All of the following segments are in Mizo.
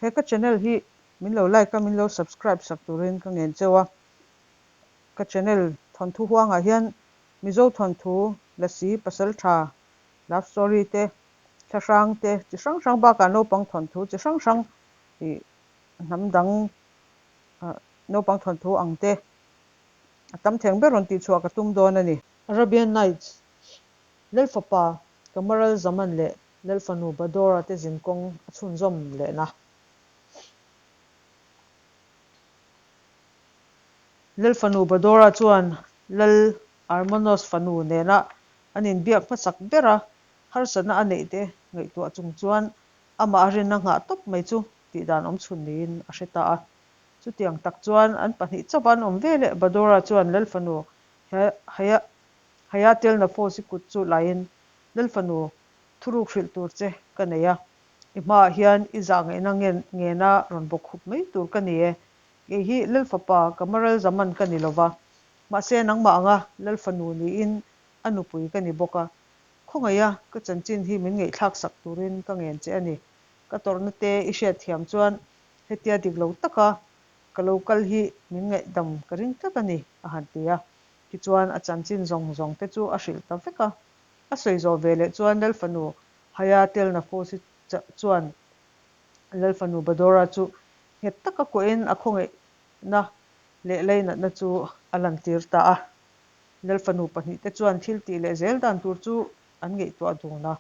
He ka channel hi min lo like a, min lo subscribe sak turin ka ngen cheu a. Ka channel thawnthu huangah hian Mizo thawnthu, Lasi, Pasaltha, love story te, thlahrang te chi hrang hrang bakah naupang thawnthu chi hrang hrang ih hnam dang naupang thawnthu ang te a tam theng ber rawn tihchhuah ka tum dawn a ni. Arabian Nights, Lalfapa Kamaral Zaman leh Lalfanu Badora te zinkawng a chhunzawm lehna. Lalfanu Badora chuan Lal Armanos fanu nena an inbiak hmasak bera harsatna a neih te ngaihtuah chung chuan amah a rinna nghah tawp mai chu tihdan awm chhun niin a hre ta a. Chutiang tak chuan an pahnih chauh an awm ve leh Badora chuan Lalfanu Hayatel Nafos-i kut chu laiin Lalfanu thuruk hrilh tur che ka nei a, i hmaah hian i zah ngaihna ngena rawn bawk khup mai tur ka ni e. Kei hi Lalfapa Kamaral Zaman ka ni lova, mahse nangmah anga Lalfanu niin a nupui ka ni bawk a. Khawngaiha ka chanchin hi min ngaihthlak sak turin ka ngen che a ni. Ka tawrhna te i hriatthiam chuan hetia dik lo taka ka lo kal hi min ngaihdam ka ring tlat a ni, a han ti a. Tichuan a chanchin zawng zawng te chu a hrilh ta vek a. A sawi zawh ve leh chuan Lalfanu Haya Telnafosi chuan Lalfanu Badora chu nghet taka kuahin a khawngaihna leh leinatna chu a lantir ta a. Lalfanu pahnihte chuan thil tih leh zel dan tur chu an ngaihtuah dun a.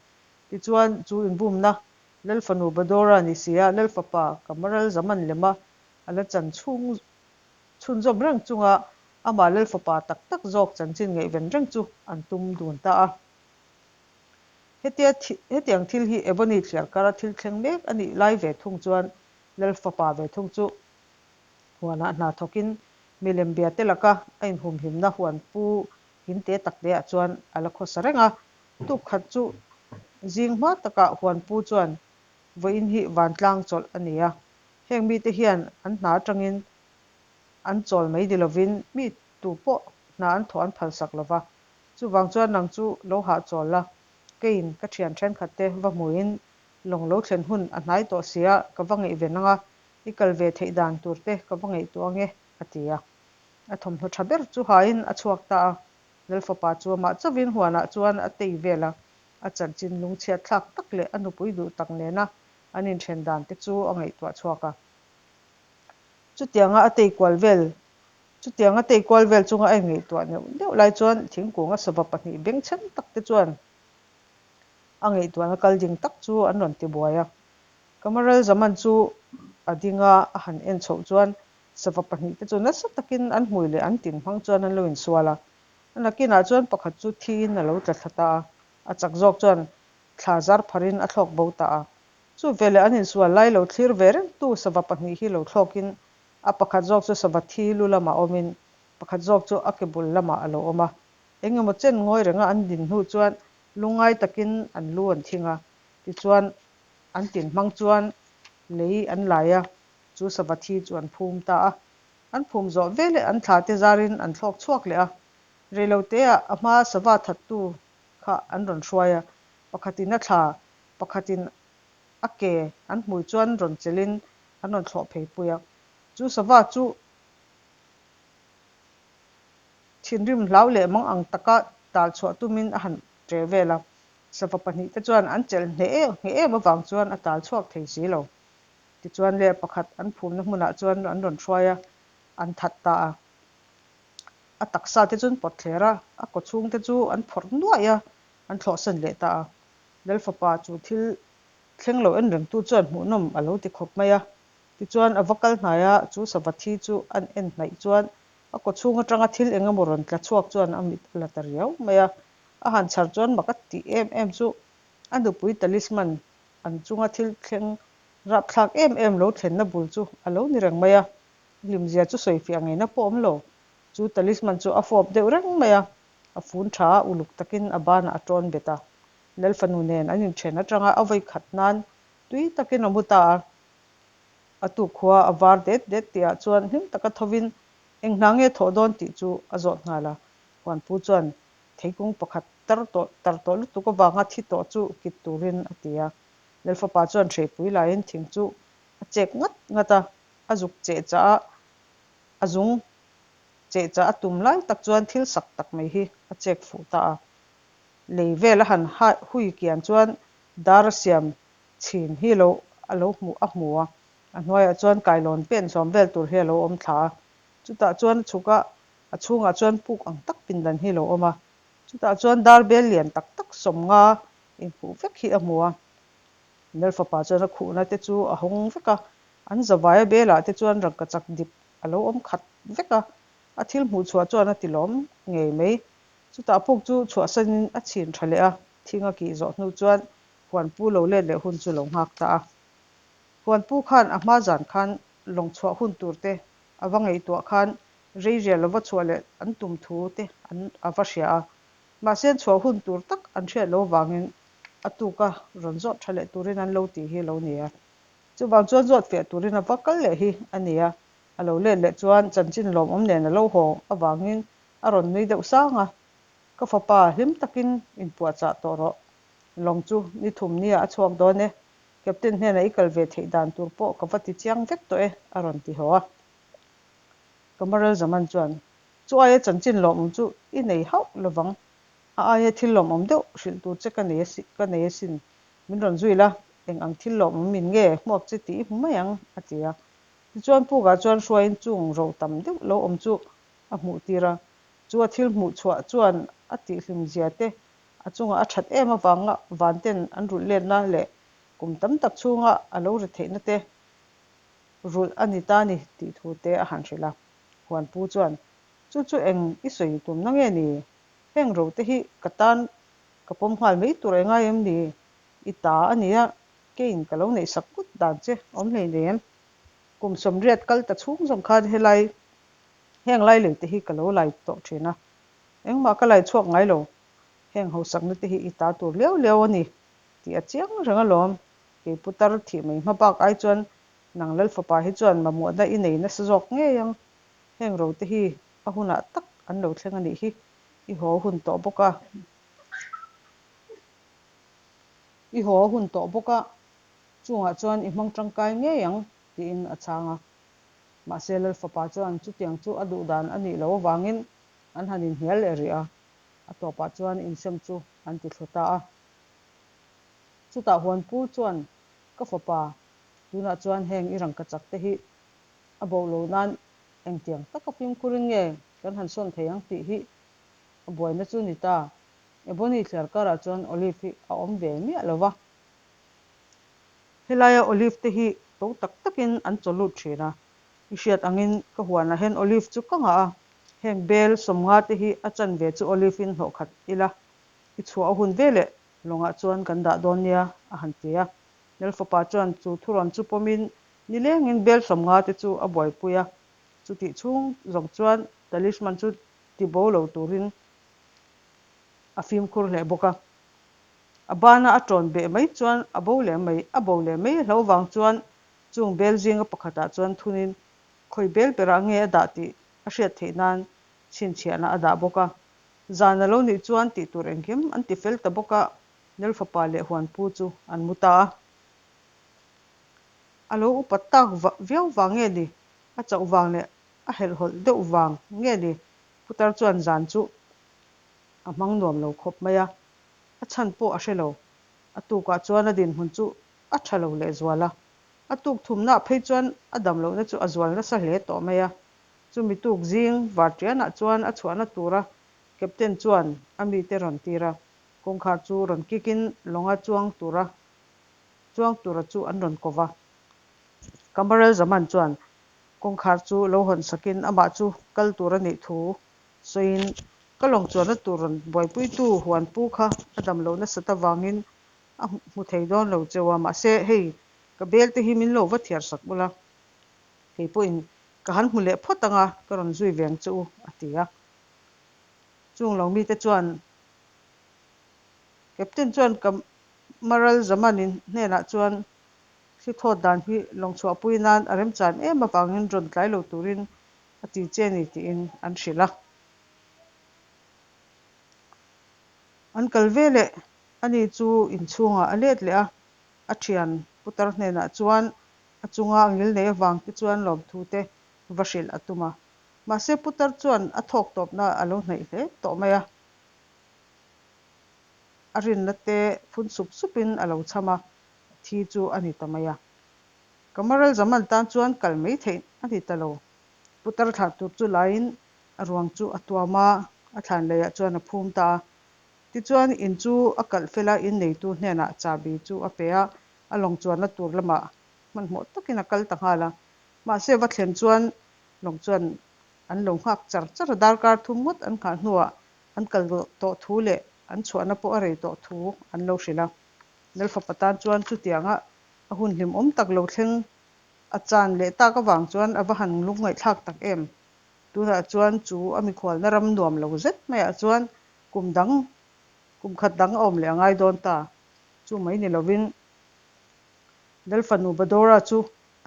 Tichuan, chu inbumna Lalfanu Badora ni si a, Lalfapa Kamaral Zaman lema a la chan chhung chhunzawm reng chunga amah Lalfapa tak tak zawk chanchin ngaihven reng chu an tum dun ta a. Hetia hetiang thil hi Ebony thliar kara thil thleng mek a nih lai ve thung chuan Lalfapa ve thung chu huanah hna thawkin milem bia te laka a inhumhimna huan pu in te tak te ah chuan a la khawsa reng a. Tuk khat chu zing hma takah huan pu chuan vawiin hi vantlang chawlh a ni a. Heng mite hian an hna atangin an chawl mai ni lovin mi tu pawh hna an thawh an phalsak lo va. Chuvang chuan nang chu lo hahchawl la, keiin ka thian thenkhat te va hmuin lawng lo thlen hun a hnai tawh sia ka va ngaihven ang a, i kal ve theih dan tur te ka va ngaihtuah ang e, a ti a. A thawmhnaw tha ber chu hain a chhuak ta a. Lalfapa chu amah chauhin huanah chuan a tei vel a, a chanchin lungchhiat thlak tak leh a nupui duh tak nena an inthen dan te chu a ngaihtuah chhuak a. Chutianga a tei kual vel Chutianga tei kual vel chunga a inngaihtuah neuh neuh lai chuan thingkung a sava pahnih bengchheng tak te chuan a ngaihtuahna kal ding tak chu an rawn ti buai a. Kamaral Zaman chu a ding a, a han en chhoh chuan sava pahnih te chu nasa takin an hmui leh an tin hmang chuan an lo insual a. A nakinah chuan pakhat chu thiin a lo tla thla ta a, a chak zawk chuan thla zar pharin a thlawk bo ta a. Chu veleh an insual lai lo thlir ve rengtu sava pahnih hi lo thlawkin A pakhat zawk chu sava thi lu lamah awmin pakhat zawk chu a ke bul lamah a lo awm a. Eng emaw chen ngawi renga an din hnu chuan lungngai takin an lu an thing a, tichuan an tin hmang chuan lei an lai a, chu sava thi chu an phum ta a. An phum zawh veleh an thla te zarin an thlawk chhuak leh a. Reiloteah a hma sava thattu kha an rawn hruai a, pakhatin a thla, pakhatin a ke an hmui chuan rawn chelhin an rawn thlawh phei pui a. Chu sava chu thinrim hlau leh mang ang taka tal chhuah tumin a han ṭe vel a. Sava pahnihte chuan an chelh hneh em hneh em avang chuan a tal chhuak thei si lo. Tichuan leh pakhat an phumna hmunah chuan an rawn hruai a, an that ta a. A taksa te chu an pawt thler a, a kawchhung te chu an phawrh nuaih a, an thlawhsan leh ta a. Lalfapa chu thil thleng lo en rengtu chuan hmuhnawm a lo ti khawp mai a. Tichuan a va kal hnai a, chu sava thi chu an en hnaih chuan a kawchhung atanga thil eng emaw rawn tla chhuak chuan a mit a la ta riau mai a. A han chhar chuan mak a tih em em chu a nupui talisman an chunga thil thleng rapthlak em em lo thlenna bul chu a lo ni reng mai a. Hlimzia chu sawifiah ngeina pawh awm lo. Chu talisman chu a fawp deuh reng mai a, a fun tha a, uluk takin a banah a tawn bet a. Lalfanu nen an inthen atanga a vawi khat nan tui takin a mu ta a. A tuk khua a var det det tihah chuan hlim taka thovin eng hna nge thawh dawn tih chu a zawt nghal a. Huanpu chuan theikung pakhat tar tawh tar tawh lutuk avanga thi tawh chu kit turin a ti a. Lalfapa chuan hreipui laiin thing chu A chek ngat ngat a, a zuk cheh chah a, a zung cheh chah a tum lai tak chuan thil sak tak mai hi a chek fuh ta a. Lei vel a han hui kian chuan dar a siam chhin hi lo a lo hmuh a hmu a, a hnuaiah chuan kailawn pen sawm vel tur hi a lo awm thla a. Chutah chuan a chhuk a, a chhungah chuan puk ang tak pindan hi a lo awm a. Chutah chuan dar bel lian tak tak 50 inkhuh vek hi a hmu a. Lal fapa chuan a khuhna te chu a hawng vek a, an zavaia belah te chuan rangkachak dip a lo awm khat vek a, a thil hmuh chhuah chuan a ti lawm ngei mai. Chutah puk chu chhuahsanin a chhin tha leh a, thing a kih zawh hnu chuan huanpu lo let leh hun chu lo nghak ta a. Huanpu khan a hma zan khan lawng chhuah hun tur te a va ngaihtuah khan rei rial lova chhuah leh an tum thu te an a va hria a. Mahse an chhuah hun tur tak an hriat lo vangin a tuka rawn zawt tha leh turin an lo tih hi a lo ni a. Chuvang chuan zawt fiah turin a va kal leh hi a ni a. A lo let leh chuan chanchin lawmawm nen a lo haw avangin a rawn nui deuh sang a. Ka fapa hlim takin inpuahchah tawh rawh. Lawng chu ni thum nia a chhuak dawn e. Captain hnenah i kal ve theih dan tur pawh ka va ti chiang vek tawh e, a rawn ti haw a. Kamaral Zaman chuan, Chu aia chanchin lawmawm chu i nei hauh lovang. A aia thil lawmawm deuh hrilh tur che ka nei a ka nei asin. Min rawn zui la, eng ang thil lawmawm min nge hmuak che tih i hmu mai ang, a ti a. Tichuan Pukah chuan hruaiin chung ro tam deuh lo awm chu a hmuh tir a. Chu a thil hmuh chhuah chuan a tihhlim zia te a chungah a that em avanga vanten an rulh letna leh kum tam tak chhunga a lo ri theihna te rulh a ni ta ni tih thu te a han hrilh a. Huanpu chuan, Chu chu eng i sawi tumna nge ni? Heng ro te hi ka tan ka pawm nghal mai tur a ngai em ni? I ta a nia, keiin ka lo neihsak kut dan che awm hleinem. Kum 80 kal ta chhung zawng khan helai heng lai lei te hi ka lo lai tawh thin a, engmah ka lai chhuak ngai lo. Heng hausakna te hi i ta tur liau liau a ni tih a chiang reng alawm. Kei putar thih mai hma bak ai chuan nang Lal fapa hi chuan mamawhna i nei nasa zawk ngei ang. Heng ro te hi a hunah tak an lo thleng a nih hi. I haw hun tawh bawk a. I haw hun tawh bawk a, chungah chuan i hmang tangkai ngei ang tiin a chhang a. Mahse Lal fapa chuan chutiang chu a duh dan a nih loh avangin an han inhnial leh rih a, a tawpah chuan insem chu an ti thlu ta a. Chutah Huanpu chuan, Ka fapa, tunah chuan heng i rangkachak te hi a bo lo nan engtiang taka fimkhurin nge kan han sawn thei ang tih hi a buaina chu ni ta. Ebony thliar karah chuan Olive hi a awm ve miah lo va. Helaia Olive te hi to tak takin an chaw lut thin a, i hriat angin ka huanah hian Olive chu ka ngah a, heng bel 50 te hi a chanve chu Olive in hlawh khat ila, i chhuah a hun veleh lawngah chuan kan dah dawn nia, a han ti a. Lal fapa chuan chu thurawn chu pawmin nilengin bel 50 te chu a buaipui a, chutih chhung zawng chuan talisman chu tibo lo turin a fimkhur hle bawk a. A bana a tawn beh mai chuan a bo leh mai, a bo leh mai hlo vang chuan chung bel zinga pakhatah chuan thunin khawi bel berah nge a dah tih a hriat theih nan chhinchhiahna a dah bawk a. Zan a lo nih chuan tih tur engkim an ti fel ta bawk a, Lal fapa leh huanpu chu an mu ta a. A lo upat tak viau vang nge ni? A chauh vang leh a helhhawlh deuh vang nge ni? Putar chuan zan chu a hmang nuam lo khawp mai a, a chhan pawh a hre lo. A tukah chuan a dinhmun chu a tha lo lehzual a, a tuk thumnaah phei chuan a dam lohna chu a zual nasa hle tawh mai a. Chumi tuk zing varṭianah chuan a chhuahna tura Captain chuan a mite rawn tir a, kawngkhar chu rawn kikin lawnga chuang tura chuang tura chu an rawn ko va. Kamaral Zaman chuan kawngkhar chu lo hawn sakin amah chu kal tur a nih thu sawiin, Ka lawng chuanna tur rawn buaipuitu huanpu kha a dam lo nasat avangin a hmu thei dawn lo cheu a, mahse hei ka bel te hi min lo va thiar sak ula, kei pawhin ka han hmu leh phawt ang a, ka rawn zui veng che u, a ti a. Chung lo mite chuan Captain chuan Kamaral Zamanin hnenah chuan thli thawt dan hi lawng chhuahpui nan a remchan em avangin rawn tlai lo turin a ti che ni tiin an hrilh a. An kal ve leh ani chu inchhungah a let leh a, a thian putar hnenah chuan A chunga a ngilneih avang te chuan lawmthu te va hrilh a tum a. Mahse putar chuan a thawk tawpna a lo hnaih hle tawh mai a. A rinna te phun sup supin a lo chham a, thi chu a ni ta mai a. Kamaral Zaman tan chuan kal mai theih a ni ta lo. Putar thlah tur chu laiin a ruang chu a tuam a, a thlan leiah chuan a phum ta a. Tichuan in chu a kalh fel a, in neitu hnenah chahbi chu a pe a, a lawng chuanna tur lamah hmanhmawh takin a kal ta nghal a. Mahse va thlen chuan lawng chuan an lo nghak char char a, darkar thum ngawt an nghah hnuah an kal tawh thu leh an chhuahna pawh a rei tawh thu an lo hrilh a. Lalfapa tan chuan chutianga a hun hlimawm tak lo thleng a chan leh tak avang chuan a va han lungngaihthlak tak em. Tunah chuan chu a mikhualna ram nuam lo zet maiah chuan kum dang, kum khat dang a awm leh a ngai dawn ta. Chu mai ni lovin Lalfanu Badora chu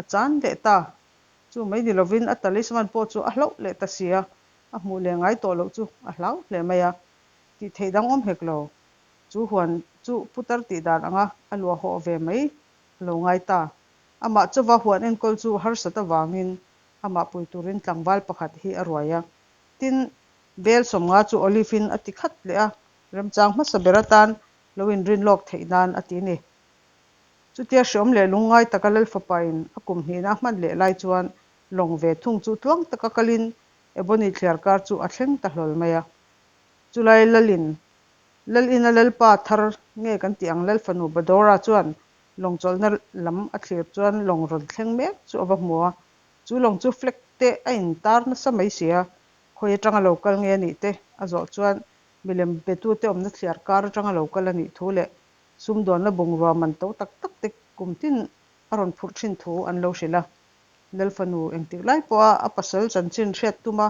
a chan leh ta. Chu mai ni lovin a talisman pawh chu a hlauh leh ta si a, a hmuh leh ngai tawh loh chu a hlau hle mai a. Tih theih dang awm hek lo. Chu huan chu putar tih dan anga a luah hawh ve mai a lo ngai ta. Amah chauva huan enkawl chu harsat avangin amah pui turin tlangval pakhat hi a ruai a. Tin, bel 50 chu Olive-in a ti khat leh a, remchang hmasa ber atan lo inrin lawk theih nan a ti ni. Chutia hreawm leh lungngai taka Lalfapain a kum hnihna a hman leh lai chuan lawng ve thung chu tluang taka kalin Ebony thliar kar chu a thleng ta hlawl mai a. Chulai Lalin, Lalina Lalpa thar nge kan tih ang Lalfanu Badora chuan lawng chawlhna lam a thlir chuan lawng rawn thleng mek chu a va hmu a. Chu lawng chu flag te a intar nasa mai si a, khawi atanga lo kal nge a nih te a zawh chuan milem betute awmna thliar kar atanga lo kal a nih thu leh sumdawnna bungrua man to tak tak te kum tin a rawn phurh thin thu an lo hrilh a. Lalfanu engtik lai pawha a pasal chanchin hriat tuma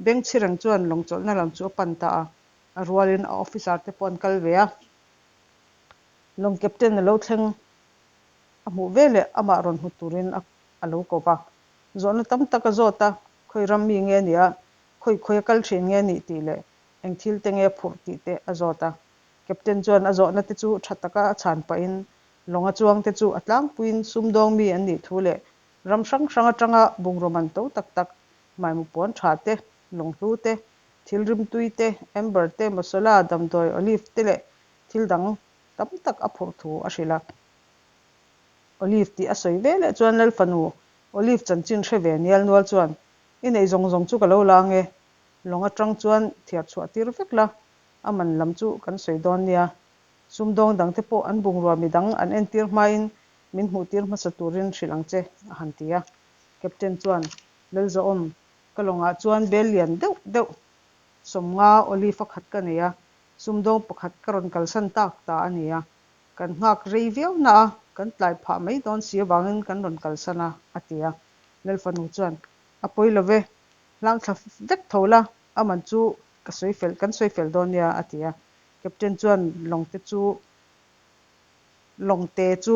beng chhi reng chuan lawng chawlhna lam chu a pan ta a, a rualin a officer te pawh an kal ve a. Lawng captain a lo thleng a hmuh veleh amah rawn hmu turin a lo ko va. Zawhna tam tak a zawt a, khawi ram mi nge nia, khawi khawi a kal thin nge nih tih leh eng thil te nge phurh tih te a zawt a. Captain chuan a zawhna te chu tha taka a chhan pahin lawnga chuang te chu a tlangpuiin sumdawng mi an nih thu leh ram hrang hrang atanga bungraw man to tak tak, hmaimu puan tha te, lunghlu te, thil rimtui te, amber te, masala, damdawi, olive te leh thil dang tam tak a phurh thu a hrilh a. Olive tih a sawi ve leh chuan Lalfanu Olive chanchin hre ve nial nual chuan, I neih zawng zawng chu ka lo la ange, lawng atang chuan thiar chhuah tir vek la, a man lam chu kan sawi dawn nia. Sumdawng dangte pawh an bungrua midang an entir hmain min hmuh tir hmasa turin hrilh ang che, a han ti a. Captain chuan, Lalzawm, ka lawngah chuan bel lian deuh deuh 50 Olive a khat ka nei a, Sumdawng pakhat ka rawn kalsan tak ta a ni a, kan nghak rei viau na a, kan tlai phah mai dawn si avangin kan rawn kalsan a, a ti a. Lalfanu chuan, A pawi lo ve, hlang thla vek tho la, a man chu ka sawi fel, kan sawi fel dawn nia, a ti a. Captain chuan lawngte chu lawngte chu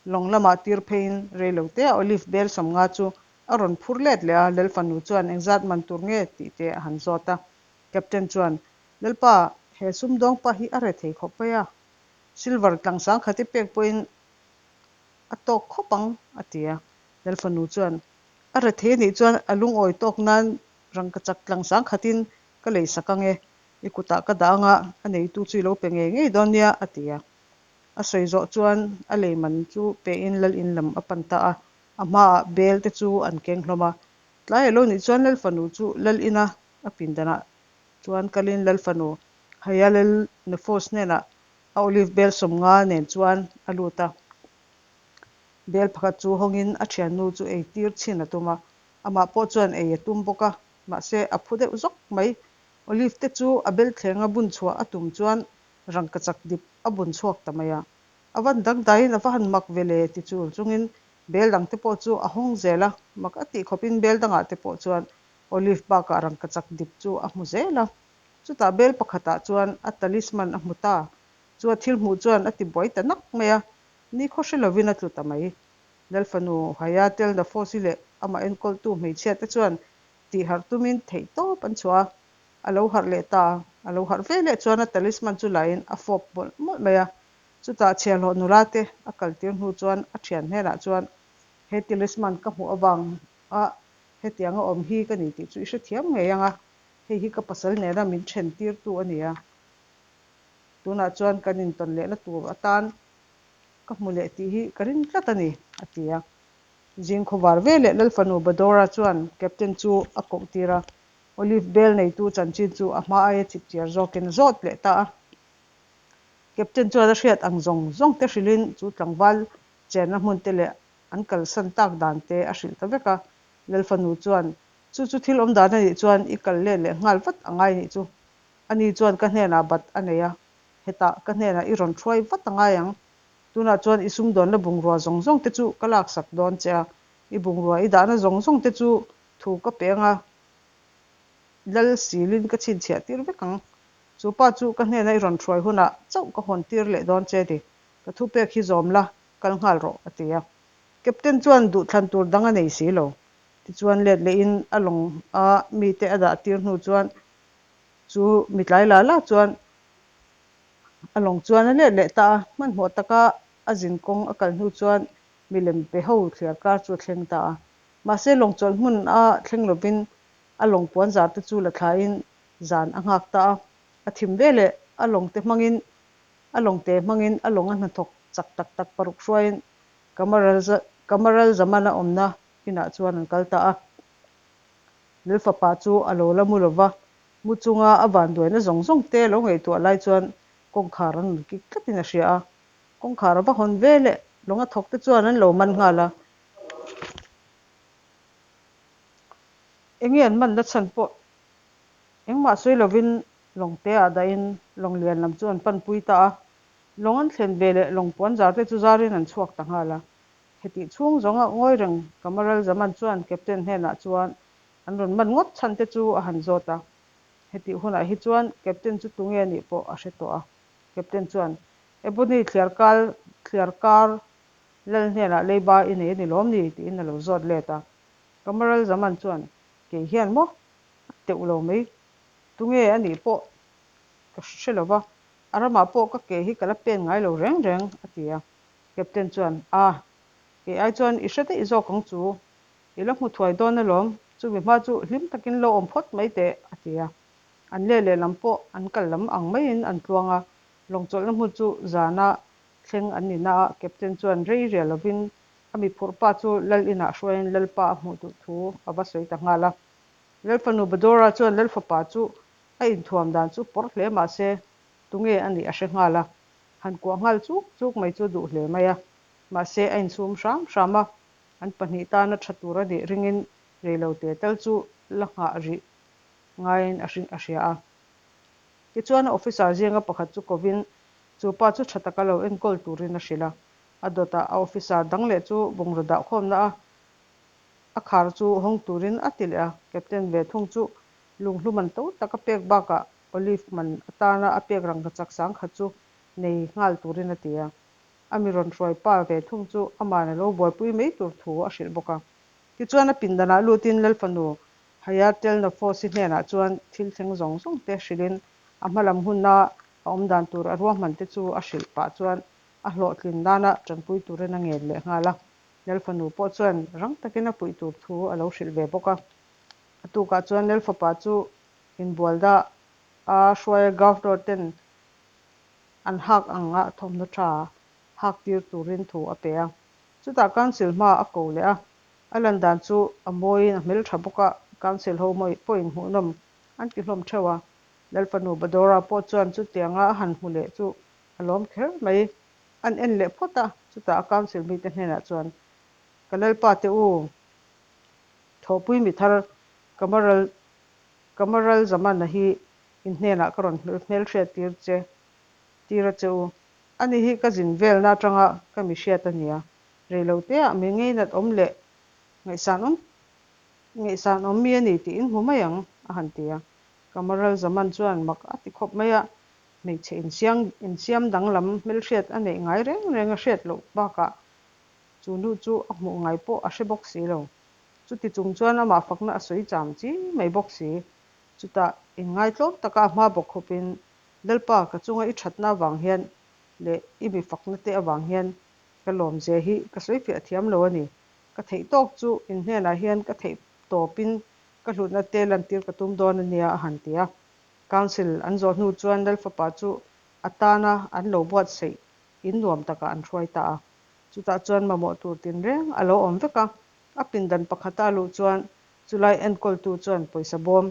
lawng lamah tir pheiin rei lo te a Olive bel 50 chu a rawn phur let leh a, Lalfanu chuan engzat man tur nge tih te a han zawt a. Captain chuan, Lalpa, he sumdawng pa hi a re thei khawp mai a, silver tlangsang khat i pek pawhin a tawk khawp ang, a ti a. Lalfanu chuan, A re thei anih chuan a lungawi tawk nan rangkachak tlangsang khatin ka lei sak ang e, i kutah ka dah anga a neitu chu i lo pe ngei ngei dawn nia, a ti a. A sawi zawh chuan a lei man chu pein lal in lam a pan ta a, a hmaah bel te chu an keng hlawm a. Tlai a lo nih chuan Lalfanu chu lal ina a pindanah chuan kalin Lalfanu Hayalel Nefos hnenah a olive bel 50 nen chuan a lut a. Bel pakhat chu hawngin a thiannu chu ei tir chhin a tum a, amah pawh chuan ei a tum bawk a, mahse a phu deuh zawk mai. Olive te chu a bel thlenga bun chhuah a tum chuan rangkachak dip a bun chhuak ta mai a. A van dangdaiin a va han mak ve le ti chul chungin bel dangte pawh chu a hawng zel a, mak a tih khawpin bel dangah te pawh chuan Olive bakah rangkachak dip chu a hmu zel a. Chutah bel pakhatah chuan a talisman a hmu ta. Chu a thil hmuh chuan a ti buai ta nak mai a, ni khaw hre lovin a tlu ta mai. Lalfanu Haya Teldafosi leh amah enkawltu hmeichhia te chuan tih harh tumin theih tawp an chhuah a, a lo harh leh ta a. A lo harh ve leh chuan a talisman chu lain a fawp mawlh mawlh mai a. Chutah chhiahhlawh nula te a kaltir hnu chuan a thian hnenah chuan. He talisman ka hmuh avang a hetianga awm hi ka ni tih chu i hrethiam ngei ang a, hei hi ka pasal nena min then tirtu a ni a. Tunah chuan kan intawn lehna tur atan ka hmu leh tih hi ka ring tlat a ni, a ti a. Zing khawvar veleh Lalfanu Badora chuan Captain chu a koh tir a, Olive bel neitu chanchin chu a hma aia chipchiar zawkin a zawt leh ta a. Captain chuan a hriat ang zawng zawng te hrilhin chu tlangval chenna hmun te leh an kalsan tak dan te a hrilh ta vek a. Lalfanu chuan, Chu chu thil awm dan a nih chuan i kal let leh nghal vat a ngai nih chu. Ani chuan ka hnenah bat a nei a, hetah ka hnenah i rawn hruai vat a ngai ang. Tunah chuan i sumdawnna bungrua zawng zawng te chu ka laksak dawn che a, i bungrua i dahna zawng zawng te chu thu ka pe anga lal silin ka chhinchhiah tir vek ang. Chu pa chu ka hnena i rawn hruai hunah chauh ka hawn tir leh dawn che ti. Ka thupek hi zawm la, kal nghal rawh, a ti a. Captain chuan duhthlan tur dang a nei si lo. Tichuan let lehin a lawng a mite a dah tir hnu chuan chu mi tlai la la chuan a lawng chuan a let leh ta a. Hmanhmawh taka a zin kawng a kal hnu chuan milem pe ho thliar kar chu a thleng ta a. Mahse lawng chawlh hmun a thleng lovin a lawng puan zar te chu la thlain zan a nghak ta a, a thim veleh a lawng te hmangin a lawng te hmangin a lawng a hnathawk chak tak tak paruk hruaiin Kamaral Zamana awmna inah chuan an kal ta a. Lal fapa chu a lo la mu lova, mu chunga a vanduaina zawng zawng te lo ngaihtuah lai chuan kawngkhar an rawn kik tlatin a hria a. Kawngkhar a va hawn veleh lawng a thawk te chuan an lo man nghal a. Enge an manna chhan pawh Engmah sawi lovin lawng te ah dahin lawng lian lam chu an panpui ta a, lawng an thlen ve leh lawng puan zar te chu zarin an chhuak ta nghal a. Hetih chhung zawnga ngawi reng Kamaral Zaman chuan Captain hnenah chuan an rawn man ngawt chhan te chu a han zawt a. Hetih hunah hi chuan Captain chu tunge anih pawh a hre tawh a. Captain chuan, Ebony thliar kal thliar kar lal hnenah leiba i nei a ni lawm ni? tiin a lo zawt let a. Kamaral Zaman chuan, Kei hian maw? A teuh lo mai. Tunge a nih pawh ka hre lo va, a ramah pawh ka ke hi ka la pen ngai lo reng reng, a ti a. Captain chuan, A, kei ai chuan i hre daih zawk ang chu. I la hmu thuai dawn alawm, chumi hma chu hlim takin lo awm phawt mai teh, a ti a. An leh lehlam pawh an kal lam ang maiin an tluang a, lawngchawlhna hmun chu zana thleng an ni na a, Captain chuan rei rial lovin a mi phurh pa chu lal inah hruaiin lalpa a hmuh duh thu a va sawi ta nghal a. Lalfanu Badora chuan lalfapa chu a inthuam dan chu pawrh hle mah se tunge a nih a hre nghal a, han kuah nghal chuk chuk mai chu duh hle mai a. Mahse a insum hram hram a, an pahnih tana tha tur a nih ringin reilote tal chu la nghah rih ngaiin a hria a. Tichuan a officer zinga pakhat chu kovin chu pa chu tha taka lo enkawl turin a hrilh a. A dawtah a officer dang leh chu bungraw dahkhawmna a A khar chu hawng turin a ti leh a, Captain ve thung chu lunghlu man to tak a pek bakah Olive man atana a pek rangkachak sang khat chu nei nghal turin a ti a. A mi rawn hruai pa ve thung chu aman a lo buaipui mai tur thu a hrilh bawk a. Tichuan a pindanah lutin Lalfanu Hayatelnofos-i hnenah chuan thil thleng zawng zawng te hrilhin a hmalam huna a awmdan tur a ruahman te chu a hrilh pah chuan a hlawhtlin nana tanpui turin a ngen leh nghal a. Lalfanu pawh chuan rang takin a puih tur thu a lo hrilh ve bawk a. A tukah chuan Lalfapa chu inbualda a hruaia Governor ten an hak ang a thawmhnaw tha hak tir turin thu a pe a. Chutah Council hma a ko leh a, a lan dan chu a mawiin a hmeltha bawk a, Council ho pawhin hmuhnawm an ti hlawm theuh a. Lalfanu Badora pawh chuan chutianga a han hmu leh chu a lawm kher mai. An en leh phawt a, chutah a council mite hnenah chuan, Ka lalpa te u, thawhpui mi thar Kamaral Kamaral Zamana hi in hnenah ka rawn hmelhriat tir che tir a che u. Ani hi ka zin velna atanga ka mi hriat a nia, reiloteah mi ngeinat awm leh ngaihsan awm ngaihsan awm mi a ni tih in hmu mai ang, a han ti a. Kamaral Zaman chuan mak a ti khawp mai a, Hmeichhe insiang insiam danglam hmelhriat a neih ngai reng reng a hriat loh bakah chu nu chu a hmuh ngai pawh a hre bawk si lo. Chuti chung chuan amah fakna a sawi cham chi mai bawk si. Chutah inngaitlawm taka a hma bawk khawpin, Lalpa, ka chunga i thatna avang hian leh i mi fakna te avang hian ka lawmzia hi ka sawi fiah thiam lo a ni. Ka theih tawk chu in hnenah hian ka theih tawpin ka hlutna te lantir ka tum dawn a nia, a han ti a. Council an zawh hnu chuan Lal fapa chu a tana an lo buatsaih in nuam takah an hruai ta a. Chutah chuan mamawh tur tinreng a lo awm vek a, a pindan pakhata a luh chuan chulai enkawltu chuan pawisa bawm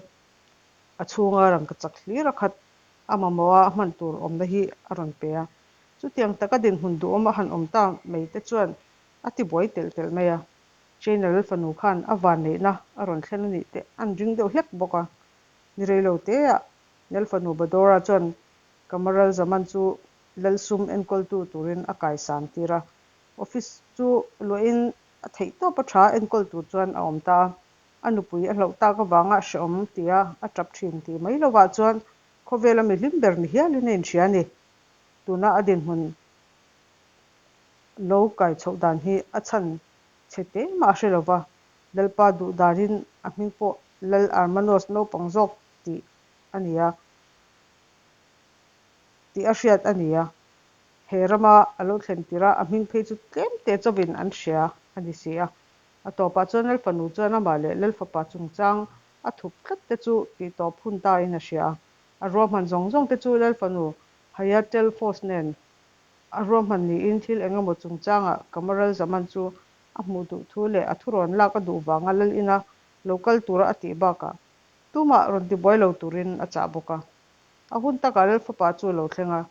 a chhunga rangkachak hlir a khat a mamawha a hman tur awmna hi a rawn pe a. Chutiang taka dinhmun duhawm a han awm ta mai te chuan a tibuai telh telh mai a. China lal fanu khan a vanneihna a rawn thlen a nih te an ring deuh hlek bawk a. Ni rei lo teah Lal fanu Badora chuan Kamaral Zaman chu lal sum enkawltu turin a kaisan tir a. Office chu luahin a theihtawp a tha enkawl tur chuan a awm ta a. A nupui a hlauh tak avanga hrehawm tia a tap thin tih mai lovah chuan khawvela mi hlim ber ni hialin a inhria a ni. Tuna a dinhmun lo kai chhoh dan hi a chhan chhe te mah a hre lo va, Lalpa duh danin a hming pawh Lal Armanos naupang zawk tih a ni a tih a hriat a ni a. He rama a lo thlen tirh a, a hming phei chu tlem te chauhin an hria a ni si a. A tawpah chuan Lal fanu chuan amah leh Lal fapa chungchang a thup tlat te chu tih tawp hun ta in a hria a. A ruahman zawng zawng te chu Lal fanu Hayatelfos nen a ruahman niin thil engemaw chungchangah Kamaral Zaman chu a hmuh duh thu leh a thurawn lak a duh vanga Lal ina lo kal tura a tih bakah tumah rawn tibuai lo turin a chah bawk a. A hun takah Lal fapa chu a lo thleng a,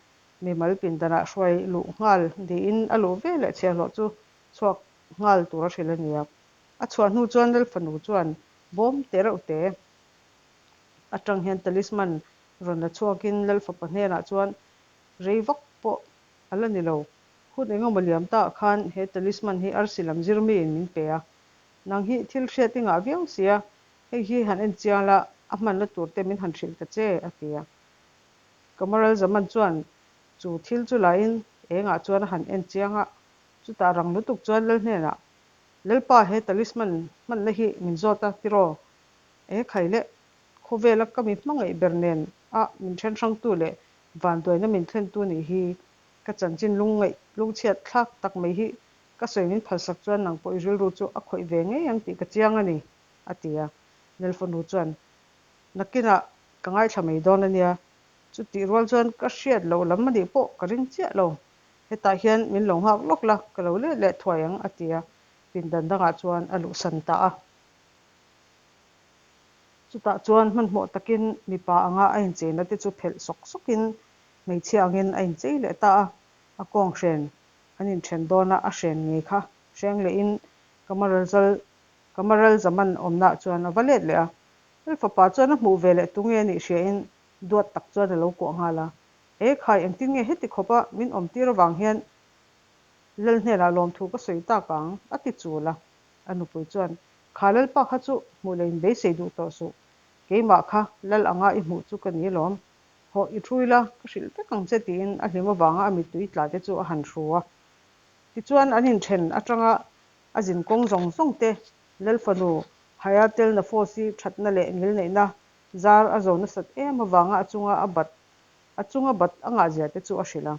mimal pindanah hruai luh nghal niin a luh veleh chhiahhlawh chu chhuak nghal tura hrilh a ni a. A chhuah hnu chuan Lal fanu chuan bawm te reuh te atang hian talisman rawn la chhuakin Lal fapa hnenah chuan rei vak pawh a la ni lo. Hun engemaw liam taah khan he talisman hi arsi lam zir miin min pe a. Nang hi thil hriat i ngah viau sia, hei hi han en chiang la, a hmanna tur te min han hrilh ta che, a ti a. Kamaral Zaman chuan chu thil chu lain engah chuan a han en chiang a, chutah rang lutuk chuan Lal hnenah, Lalpa he talisman hmanna hi min zawt a tiraw? E khai le, khawvela ka mi hmangaih ber nen a min then hrangtu leh vanduaina min thlentu nih hi ka chanchin lungngaih lungchhiat thlak tak mai hi ka sawi min phalsak chuan nang pawh i rilru chu a khawih ve ngei ang tih ka chiang a ni, a ti a. Nelfanu chuan, Nakinah ka ngaithla mai dawn a nia, chutih rual chuan ka hriat loh lam a nih pawh ka ring chiah lo. Hetah hian min lo nghak lawk la, ka lo let leh thuai ang, a ti a, pindan dangah chuan a luhsan ta a. Chutah chuan hmanhmawh takin mipa anga a incheina te chu phelh sawk sawkin hmeichhia angin a inchei leh ta a, a kawng hren an inthen dawna a hren ngei kha hreng lehin Kamarazal Kamaral Zaman awmnaah chuan a va let leh a. Lal fapa chuan a hmuh ve leh tunge a nih hriain duat tak chuan a lo kuah nghal a, E khai, engtin nge heti khawpa min awmtir avang hian Lal hnenah lawmthu ka sawi tak ang? a ti chul a. A nupui chuan, Kha Lalpa kha chu hmuh leh in beisei duh tawh suh. Keimah kha Lal anga i hmuh chu ka ni alawm. Hawh i thu ila, ka hrilh vek ang che tiin a hlim avanga a mittui tla te chu a han hru a. Tichuan an inthen atanga a zin kawng zawng zawng te Lal fanu Hayatel Nafos-i thatna leh ngilneihna zar a zo nasat em avanga a chunga a bat a chunga bat a ngahzia te chu a hrilh a.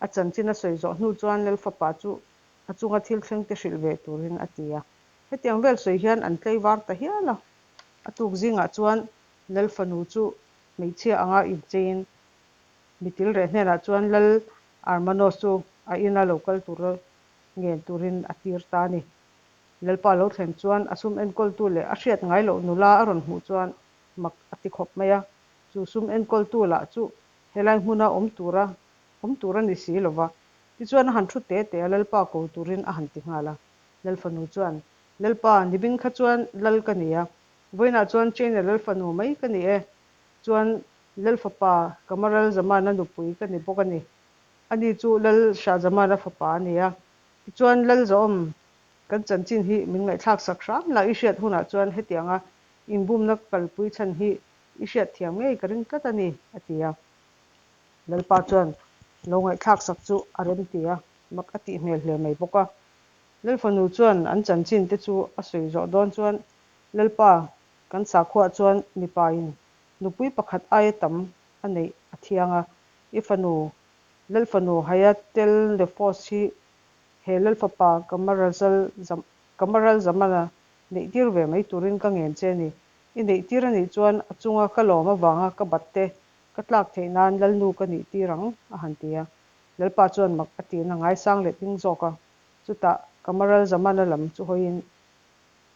A chanchin a sawi zawh hnu chuan Lal fapa chu a chunga thil thleng te hrilh ve turin a ti a. Hetiang vel sawi hian an tlei var ta hial a. A tuk zingah chuan Lal fanu chu hmeichhia anga incheiin mitil reh hnenah chuan Lal Armanos chu a ina lo kal tura ngen turin a tir ta a ni. Lalpa lo thlen chuan a sum enkawltu leh a hriat ngai loh nula a rawn hmuh chuan mak a ti khawp mai a. Chu sum enkawltu lah chu helai hmuna awm tura awm tur a ni si lova. Tichuan a han thu te te a, Lalpa ko turin a han ti nghal a. Lal fanu chuan, Lalpa, nibing kha chuan Lal ka ni a, vawiinah chuan China Lal fanu mai ka ni e. Chuan Lal fapa Kamaral Zamana nupui ka ni bawk a ni. Ani chu Lal Shah Zamana fapa a ni a. Tichuan Lal Zawm, kan chanchin hi min ngaihthlak sak hram la, i hriat hunah chuan hetianga inbumna kalpui chhan hi i hriat thiam ngei ka ring tlat a ni, a ti a. Lalpa chuan lo ngaihthlak sak chu a rem ti a, mak a tih hmel hle mai bawk a. Lal fanu chuan an chanchin te chu a sawi zawh dawn chuan, Lalpa, kan sakhuaah chuan mipa in nupui pakhat aia tam a neih a thiang a, i fanu Lal fanu Hayatelnefos hi he Lal fapa Kamarazal Kamaralzaman-a neihtir ve mai turin ka ngen che a ni. I neihtir a nih chuan a chunga ka lawm avanga ka bat te ka tlak theih nan Lalnu ka nihtir ang, a han ti a. Lalpa chuan mak a tiin a ngaisang letling zawk a. Chutah Kamaralzaman-a lam chu hawiin,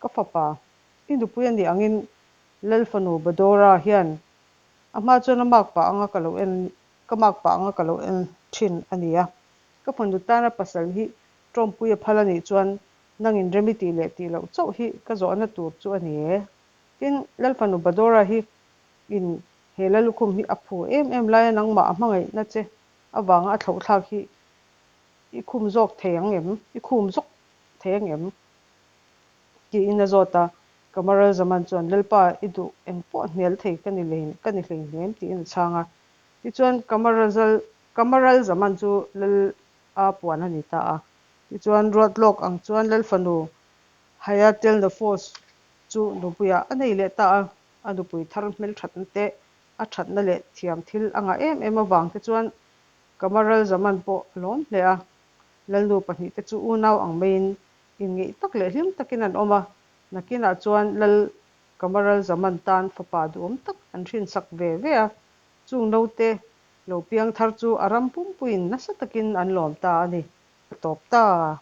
Ka fapa, i nupui a nih angin Lalfanu Badora hian a hma chuan a makpa anga ka lo en ka makpa anga ka lo en thin a ni a. Ka fanu tana pasal hi tawmpui a phal a nih chuan nangin rem i tih leh tih loh chauh hi ka zawhna tur chu a ni e. Tin, Lalfanu Badora hi in he Lalukhum hi a phu em em laia nangmah a hmangaihna che avanga a thlauhthlak hi i khum zawk thei ang em? I khum zawk thei ang em? Tiin a zawt a. Kamaralzaman chuan, Lalpa, i duh eng pawh hnial thei ka ni lei ka ni hleihnem, tiin a chhang a. Tichuan, Kamarazal Kamaralzaman chu Lal a puan a ni ta a. Tichuan, ruat lawk ang chuan Lal fanu Hayatelnafos chu nupuiah a nei leh ta a. A nupui thar hmelthatna te, a thatna leh thiam thil a ngah em em avang te chuan Kamaralzaman pawh a lawm hle a. Lalnu pahnihte chu unau ang maiin inngeih tak leh hlim takin an awm a. Nakinah chuan Lal Kamaralzaman tan fapa duhawm tak an hrinsak ve ve a, chung naute lo piang thar chu a ram pumpuiin nasa takin an lawm ta a ni. A tawp ta.